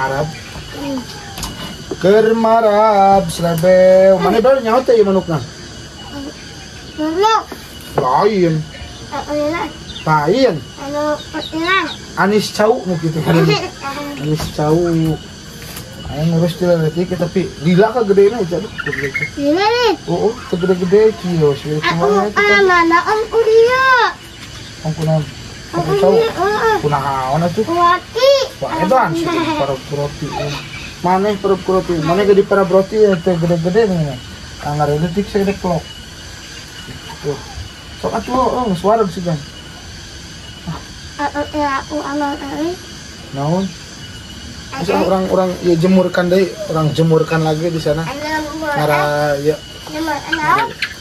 marab. Keur marab slebeu. Mana baru nyaho teh ieu manukna? Manuk. Lain. Lain. Anu Anis cau nu kitu kan. Anis cau. Aing ngurus ti leutik tapi lila ka gedena itu aduh gede. Lila nih. Oh, teu gede-gede kieu sih. Aku mana om kuria. Om kunaon? Om cau. Kunaon atuh? Roti. Wah, edan sih parab roti. Maneh parab roti. Maneh gede parab roti teh gede-gede nih. Anggar leutik segede klok. Tuh. Sok atuh oh, suara sih kan. Aku amal euy. Naon? Masa orang-orang ya jemurkan deh, orang jemurkan lagi di sana. Ngara ya.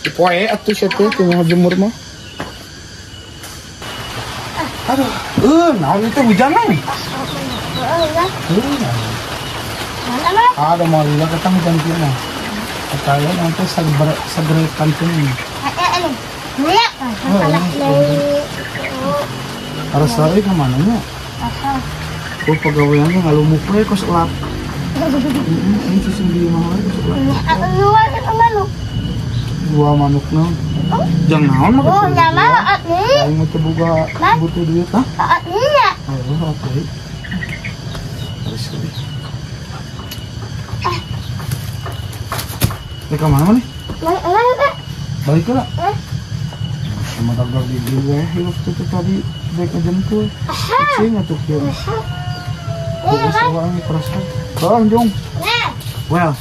Dipoe atuh sia teh teu jemur mah. Aduh, naon itu hujan nih? Ada mau lila ketang hujan kieu mah. Kaya nanti segere kantung. Harus lagi ke mana nya? Oh pegawaiannya ngalumuk we kos elap. Ini susun di imah we kos elap. Dua manuk. Dua manuk naon? Jang naon mah? Oh, nyama nih. Aing mah teu boga butuh duit hah? Iya. Aduh, oke. Harus lagi. Ke mana nih? Balik ke lah. Sama dagdag di gue waktu itu tadi baik ngejemput. Kucing atuh kieu. Terus orang perasaan. Tolong jong. Well.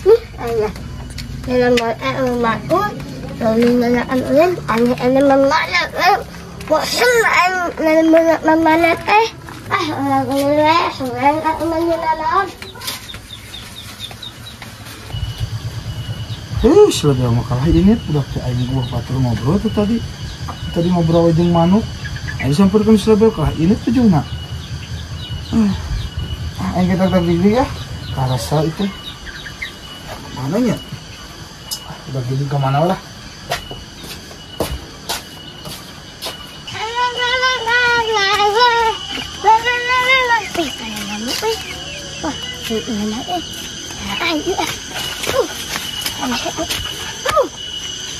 Nih, ayah. Dalam rumahku, lalu nanakan ulen, aneh-aneh memanak, bosan memanak orang ulen, orang menyenangkan. Lebih sama kalah ini udah ke aing gua batur ngobrol tuh tadi. Tadi ngobrol jeung manuk. Aing sampeurkeun selebel kalah ini tuh jungna. Aing kita tadi ya. Karasa itu. Mananya? Udah gini ke mana lah?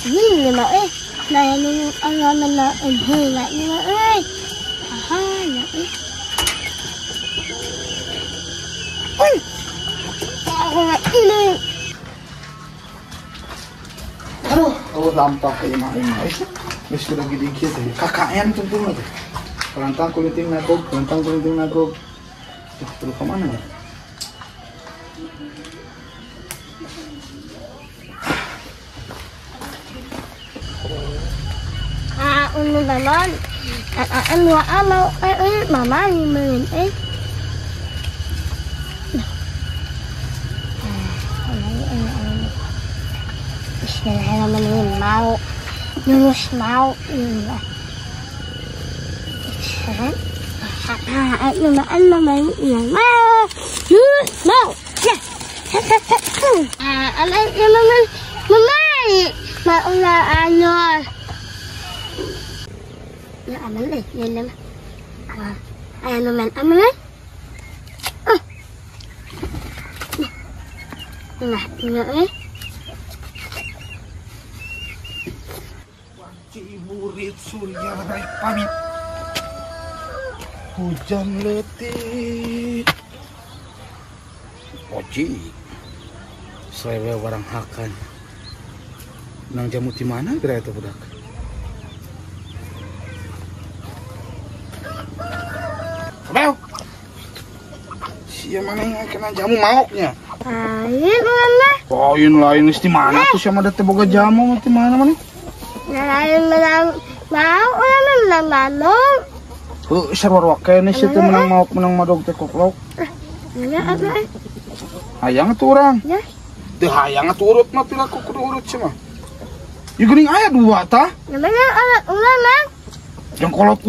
Ini mah nah ini orang mana ini ơi. Aduh, oh lampa kayak mah ini. Geus kudu gede kieu teh. KKN tentu mah teh. Kelantang kuliting nagog, kelantang kuliting nagog. Tuh, perlu ke mana ya? Mama, mau mama ini Bismillahirrahmanirrahim. Mau lulus mau Ciburit surya baik pamit. Hujan letih. Oji. Selewe warang hakan. Nang jamu di mana kira itu budak? Bel. Sia mana yang kena jamu maoknya? Lain mana? Lain lain di mana tuh siapa ada teh boga jamu di mana mana? Lain menang mau menang manuk. Heuh sarua keneh sia teh menang maok menang madog teh koklok. Ya apa? Hayang atuh urang. Ya. Teu hayang atuh urut mah piraku kudu urut sia mah. Ieu geuning aya dua tah. Namanya anak urang mang. Jongkolot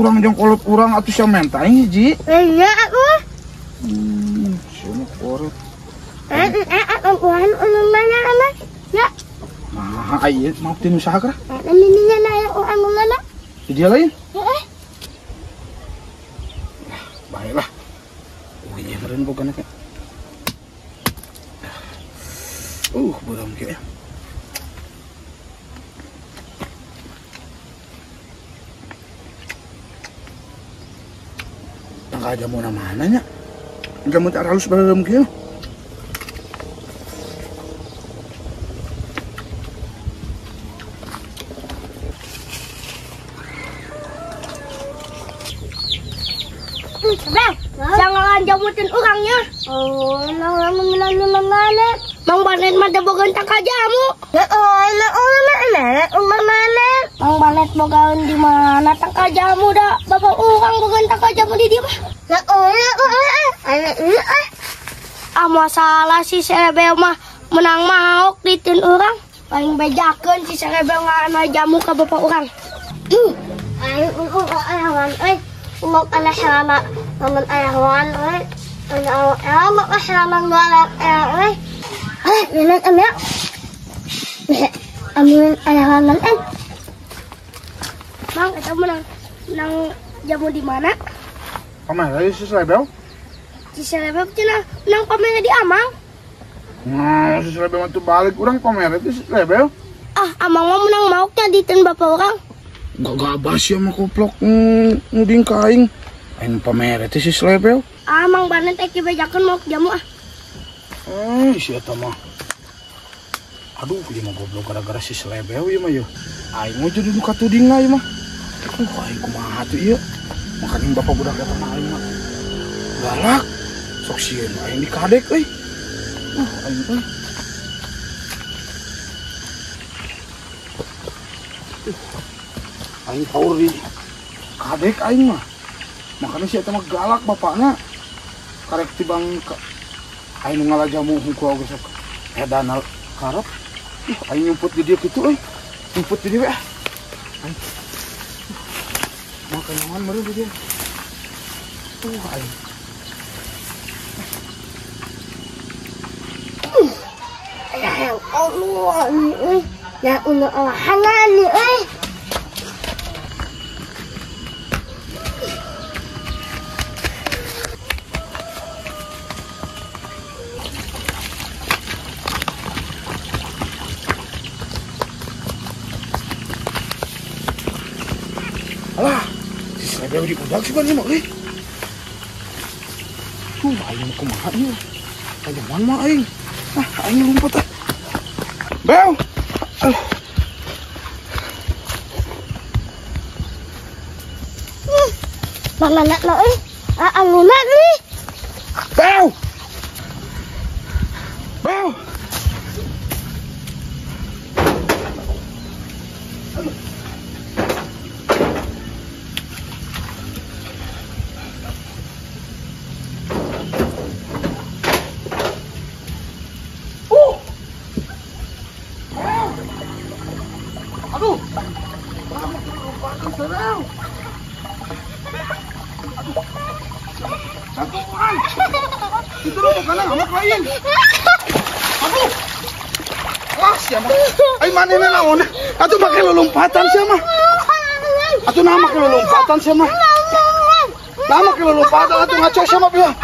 urang atuh sia menta aing hiji. Iya atuh. Sia mah korot. Aku mana anak? Ya. Nah, ayo mau tin usaha kah? Mininya na orang mana? Di dia lain? Heeh. Baiklah. Iya meureun bogana ke. Beureum kieu. Tangkal jamu na mana nya? Jamu teh halus beureum kieu. Bang, jangan jamutin orangnya. Oh, mana? Mang Banet mah bogaan tangkal jamu. Mang Banet bogaan di mana tangkal jamu dah? Bapak orang bogaan tangkal jamu di dia mah. Ah, masalah si Serebel mah menang maok ditun orang. Paling bejakeun si Serebel ngaana jamu ka bapak orang. Mang, itu menang jamu di mana? Pamer si Serebel? Si Serebel cenah menang pamer di Amang. Nah, si Serebel mah tuh balik urang pamer itu si Serebel. Ah, Amang mah menang maoknya diteun bapak orang. Gagabah sih sama koplok nguding ka aing. Aing pamer itu si Serebel. Ah, Mang Banet ek dibejakeun maok jamu ah. Si eta mah. Aduh, ieu mah goblok gara-gara si Selebel ieu mah yeuh. Aing mah jadi nu katudingna ieu mah. Aing kumaha tuh ieu? Makaning bapak budak eta mah aing mah. Galak. Sok sieun aing dikadek euy. Aing euy. Aing kaur di kadek aing mah. Makanya si eta mah galak bapakna. Karek tibang aing nu ngalajamu hungkul oge sok edan karep. Aing nyumput di dia kitu euy. Nyumput di dia we ah. Aing. Makan nyaman meureun di dia. Aing. Ya Allah, ya Allah, halal euy. Alah, si Selebel diudag sih ban mah euy. Aing mah kumaha ieu? Kajaman mah aing. Ah, aing lompat ah. Bel. Mana nak euy? Ah, aluna euy. Bel. Bel. Aduh, satu orang. Itu lo bukan anak lain. Aduh, wah siapa? Ayo mana ini naon? Atuh pakai lompatan siapa? Atuh nama pakai lompatan siapa? Nama pakai lompatan atuh ngaco siapa bilang?